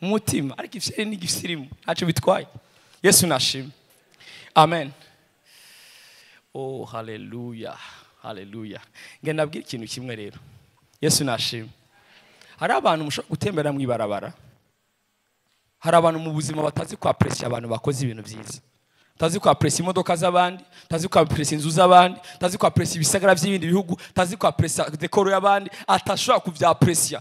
Mu mutima. Ariko ifyeri ni igisirimu, ntacyo bitwaye. Yesu nashimwe, amen. Oh, haleluya, haleluya. Ngenda nabwira ikintu kimwe rero. Yesu nashimwe. Hari abantu mushobora gutembera mu ibarabara, hari abantu mu buzima batazi kwa apprécier abantu bakoze ibintu byiza, tazi kwa apprécier imodoka z'abandi, tazi kwa apprécier inzu z'abandi, tazi kwa apprécier ibisagara by'ibindi bihugu, tazi kwa apprécier décor y'abandi, atashobora kuvy'apprécier.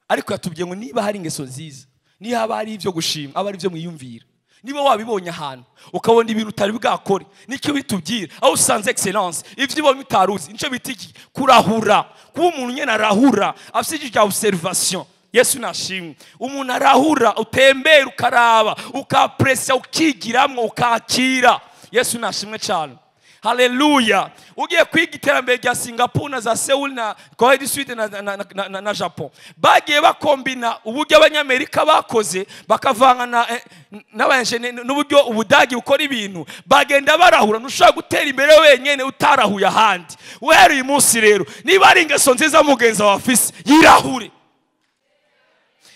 Ariko yatubwiye ngo niba hari ingeso nziza, niba haba hari ibyo gushima, aba ari ibyo mwiyumvira. Niba wabibonye ahantu ukabona ibintu utari bwakore, nicyo bitubwira aho usanze excellence, ivyo ubonye utaruzi, nicyo bita iki? Kurahura. Kuba umuntu nyene arahura, afite ijwi rya observation. Yesu nashimwe. Umuntu arahura, utembera ukaraba, ukapresa, ukigiramwo, ukakira. Yesu nashimwe cyane. Haleluya. Ugiye kwiga iterambere rya Singapore na za Seoul na Corée du Sud na Japon, bagiye bakombina uburyo Abanyamerika bakoze, bakavanga na n'abanjene n'uburyo Ubudagi bukora ibintu, bagenda barahura. Ntushobora gutera imbere wenyene utarahuye ahandi. Uhereye uyu munsi rero, niba ari ingeso nziza mugenzi wawe afise, yirahure.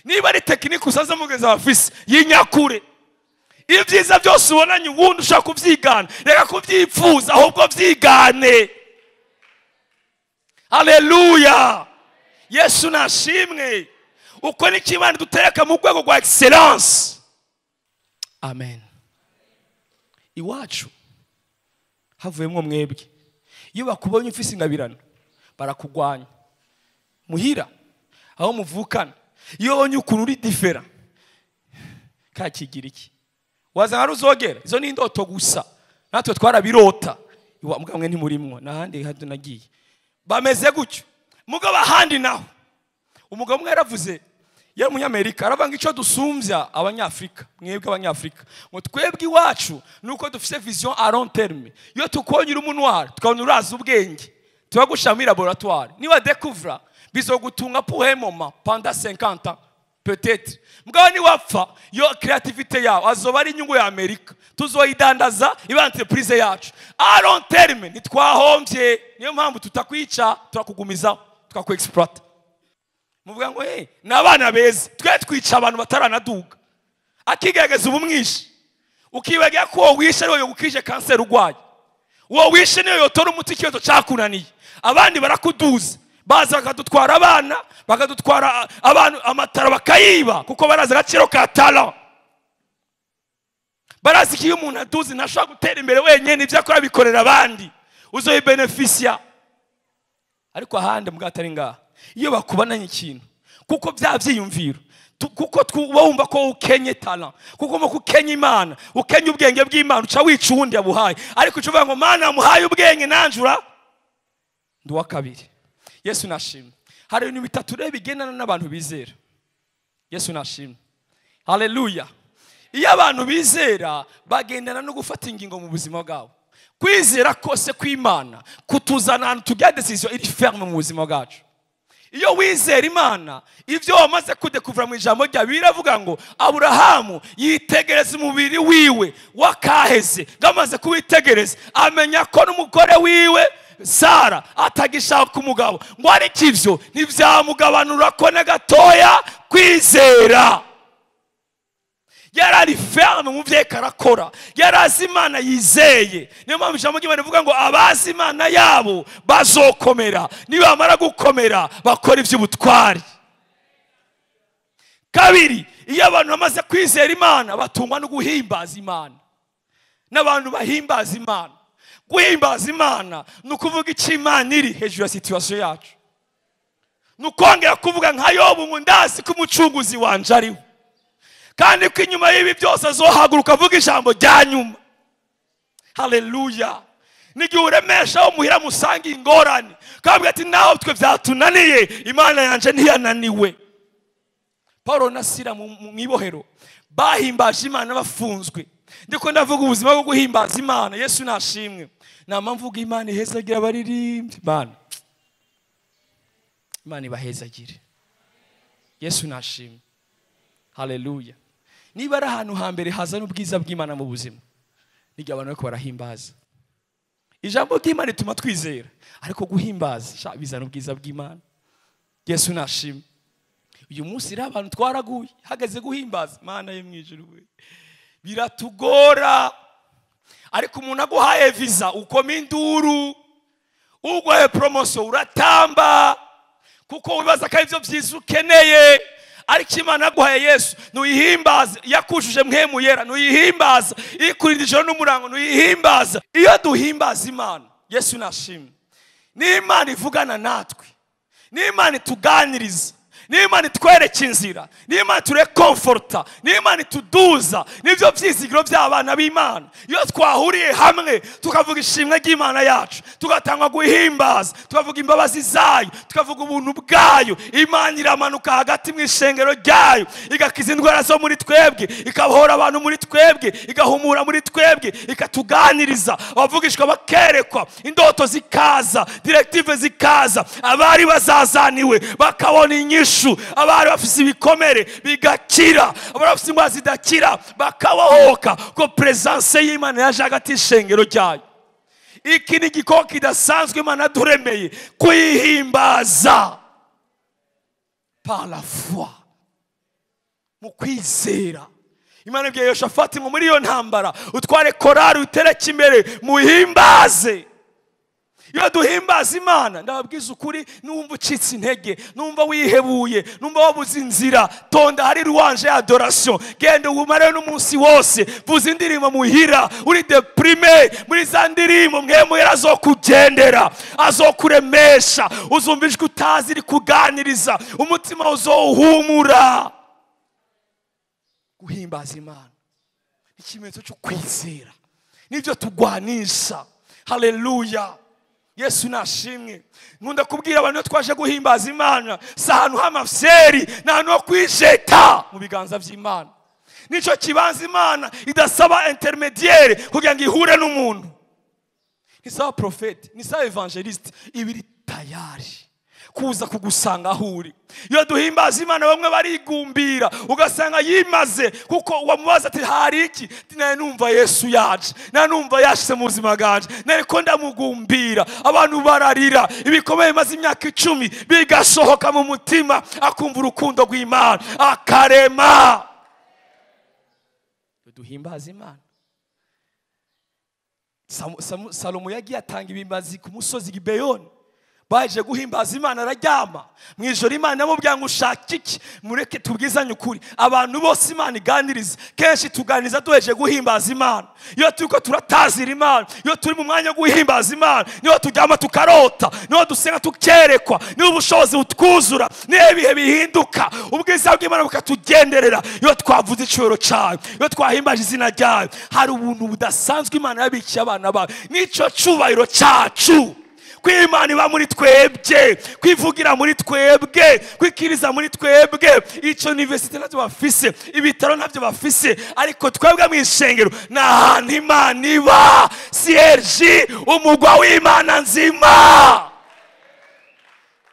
Niba ari technique usanze mugenzi wawe afise, yinyakure. Ibyiza byose ubonanye ubundi ushaka kubyigana, reka kubyipfuza ahubwo byigane. Haleluya. Yesu nashimwe. Uko ni Imana dutereka mu rwego rwa excellence. Amen. Iwacu havuyemo mwebwe, iyo bakubonye ufise ingabirano barakugwanya. Muhira aho muvukana, iyo babonye ukuntu uri différent, kakigira iki waza nka ruzogera, izo ni indoto gusa, natwe twarabirota. Iwa mugabo ntimurimwo n'ahandi handi nagiye bameze gutyo. Mugabo ahandi naho umugabo umwe yaravuze, yari umunyamerika, aravuga ngo icyo dusumbya Abanyafurika, mwebwe Abanyafurika, ngo twebwe iwacu nuko dufise vision à long terme. Iyo tukubonye uri umunwari, tukabona urazi ubwenge, turagushira muri laboratoire, niba découvra bizogutunga pour un moment pendant 50 ans peut-être. Mugabo niwapfa, yo créativité yawe azoba ari inyungu ya Amerika, tuzoyidandaza iba entreprise yacu. À long terme ntitwahombye, niyo mpamvu tutakwica, turakugumiza, tukakuexploiter. Muvuga ngo hey, ni abana beza, twe twica abantu bataranaduga, akigerageza ubumwishe, ukibagira ko uwo wishe ariwe yogukije kanseri urwaye, uwo wishe niyo yotora umuti ikibazo cyakunaniye. Abandi barakuduza, baza bakadutwara abana, bakadutwara abantu, amatara bakayiba, kuko barazi agaciro ka talent. Barazi ko iyo umuntu aduze ntashobora gutera imbere wenyine, ibyo akora bikorera abandi, uzoyibenefisia. Ariko ahandi mbwa atari ngaha, iyo bakubonanye ikintu, kuko bya byiyumviro, kuko uba wumva ko ukenye talent, kuko wumva ko ukenye Imana, ukenye ubwenge bw'Imana, uca wica uwundi yabuhaye. Ariko uca uvuga ngo Mana yamuhaye ubwenge, nanjye ura ndi uwa kabiri. Yesu nashimwe. Hari ibintu bitatu rero bigendana n'abantu bizera. Yesu nashimwe. Haleluya. Iyo abantu bizera bagendana no gufata ingingo mu buzima bwabo. Kwizera kose kw'Imana kutuzana ahantu tugira décision iri ferme mu buzima bwacu. Iyo wizera Imana, ibyo wamaze kudekuvura mu ijambo ryawe, biravuga ngo Aburahamu yitegereza umubiri wiwe wakaheze, ngamaze kuwitegereza amenya ko n'umugore wiwe Sara atagishaka umugabo, ngo ariko ivyo ntibyamugabanura ko na gatoya kwizera. Yarari ferme mu byo arakora, yarazi Imana yizeye. Niyo mpamvu ijambo ry'Imana rivuga ngo abazi Imana yabo bazokomera, nibamara gukomera bakora iby'ubutwari. Kabiri, iyo abantu bamaze kwizera Imana batungwa no guhimbaza Imana. N'abantu bahimbaza Imana, guhimbaza Imana ni ukuvuga icyo Imana iri hejuru ya situation yacu, ni ukongera kuvuga nka Yobu ngo ndazi ko umucunguzi wanje ariho, kandi ko inyuma y'ibi byose azohaguruka avuga ijambo rya nyuma. Haleluya. N'igihe uremesha aho muhira musanga ingorane, kabwira ati naho twe byatunaniye, Imana yanje ntiyananiwe. Paulo na Sila mu ibohero bahimbaje Imana bafunzwe. Ndiko ndavuga ubuzima bwo guhimbaza Imana. Yesu nashimwe. Nama mvuga Imana ihezagira abaririmbyi. Imana, Imana ibahezagire. Yesu nashimwe. Haleluya. Niba ari ahantu hambere hazana ubwiza bw'Imana mu buzima, n'igihe abantu bariko barahimbaza. Ijambo ry'Imana rituma twizera, ariko guhimbaza bizana ubwiza bw'Imana. Yesu nashimwe. Uyu munsi rero abantu twaraguye hageze guhimbaza Imana yo mu ijuru we, biratugora. Ariko umuntu aguhaye visa ukoma induru, uguhaye promotion uratamba, kuko wibaza ko aribyo byiza ukeneye. Ariko Imana yaguhaye Yesu nuyihimbaza, yakujuje mpwemu yera nuyihimbaza, ikurinda ijoro n'umurango nuyihimbaza. Iyo duhimbaza Imana, Yesu nashimwe, ni Imana ivugana natwe, ni Imana ituganiriza, ni Imana itwereka inzira, ni Imana iturekomforta, ni Imana ituduza. Nibyo byizigiro by'abana b'Imana. Iyo twahuriye hamwe tukavuga ishimwe ry'Imana yacu, tugatangwa guhimbaza, tukavuga imbabazi zayo, tukavuga ubuntu bwayo, Imana iramanuka hagati mu ishengero ryayo, igakiza indwara zo muri twebwe, ikabohora abantu muri twebwe, igahumura muri twebwe, ikatuganiriza. Abavugishwa bakerekwa, indoto zikaza, directive zikaza, abari bazazaniwe bakabona inyishu, abari bafise ibikomere bigakira, abari bafise indwara zidakira bakabohoka, ko presence y'Imana yaje hagati y'ishengero ryayo. Iki ni igikoko kidasanzwe Imana yaturemeye kuyihimbaza par la foi, mu kwizera. Imana ibwiye Yoshafati ngo muri iyo ntambara utware korari utereke imbere muhimbaze. Iyo duhimbaza Imana, ndababwiza ukuri, numva ucitse intege, numva wihebuye, numva wabuze inzira, tonda hari louange ya adoration, genda umare n'umunsi wose, vuza indirimbo muhira, uri deprime, muri za ndirimbo mwemu azokugendera, azokuremesha, uzumva ijwi utazi rikuganiriza, umutima uzohumura. Guhimbaza Imana ikimenyetso cyo kwizera, nibyo tugwanisha. Haleluya. Yesu nashimwe. Nkunda kubwira abantu twaje guhimbaza Imana, si ahantu h'amafyeri, ni ahantu ho kwijeta mu biganza by'Imana. Nico kibanza Imana idasaba intermediaire kugira ngo ihure n'umuntu. Ntisaba prophète, ntisaba evangeliste, ibiri tayari kuza kugusanga aho uri. Iyo duhimbaza Imana bamwe barigumbira, ugasanga yimaze, kuko wamubaza ati hari iki? Naye numva Yesu yaje, naye numva yashize mu buzima bwanje, nariko ndamugumbira. Abantu bararira, ibikomeye bimaze imyaka 10 bigasohoka mu mutima, akumva urukundo rw'Imana akarema. Iyo duhimbaza Imana, Salomo yagiye atanga ibimbazi ku musozi Gibeyoni, baje guhimbaza Imana araryama. Mu ijoro Imana yamubwiye ngo ushaka iki? Mureke tubwizanye ukuri, abantu bose Imana iganiriza, kenshi tuganiriza duheje guhimbaza Imana. Iyo turiko turatazira Imana, iyo turi mu mwanya wo guhimbaza Imana, niho turyama tukarota, niho dusenga tukerekwa, niho ubushobozi butwuzura, niho ibihe bihinduka, ubwiza bw'Imana bukatugenderera. Iyo twavuze icubahiro cayo, iyo twahimbaje izina ryayo, hari ubuntu budasanzwe Imana yabikiye abana bayo. Nico cubahiro cacu, kw'Imana iba muri twebwe, kwivugira muri twebwe, kwikiriza muri twebwe. Ico university ntabyo bafise, ibitaro ntabyo bafise, ariko twebwe mu ishengero ni ahantu Imana iba. CRG, umugwa w'Imana nzima.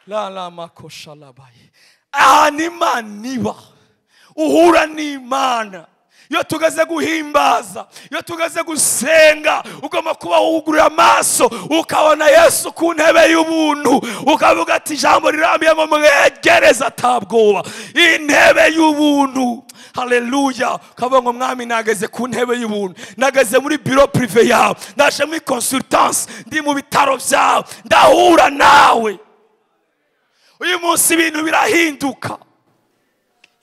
La la makoshalabaye, ahantu Imana iba, uhura n'Imana. Iyo tugaze guhimbaza, iyo tugaze gusenga, ugomba kuba wugurura amaso ukabona Yesu ku ntebe y'ubuntu, ukavuga ati ijambo rirambiye ngo mwegereze atabwoba, intebe y'ubuntu. Haleluya. Ukavuga ngo mwami nageze ku ntebe y'ubuntu, nageze muri bureau privé yawe, ndaje muri consultance, ndi mu bitaro byawe, ndahura nawe. Uyu munsi ibintu birahinduka.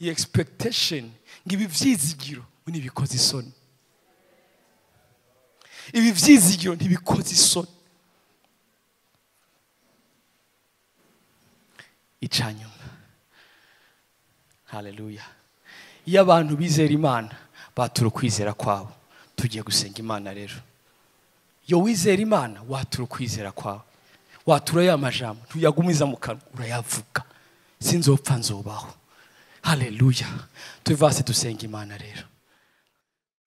Iyi expectation, ngibi vyizigiro ntibikoze isoni. Ibi vyizigiro ntibikoze isoni. Icanyuma. Haleluya. Iyo abantu bizera Imana batura ukwizera kwabo. Tugiye gusenga Imana rero. Iyo wizera Imana watura ukwizera kwawe, watura ya majambo tuyagumiza mu kanwa, urayavuga, sinzopfa nzobaho. Haleluya. Tuvase dusenga Imana rero.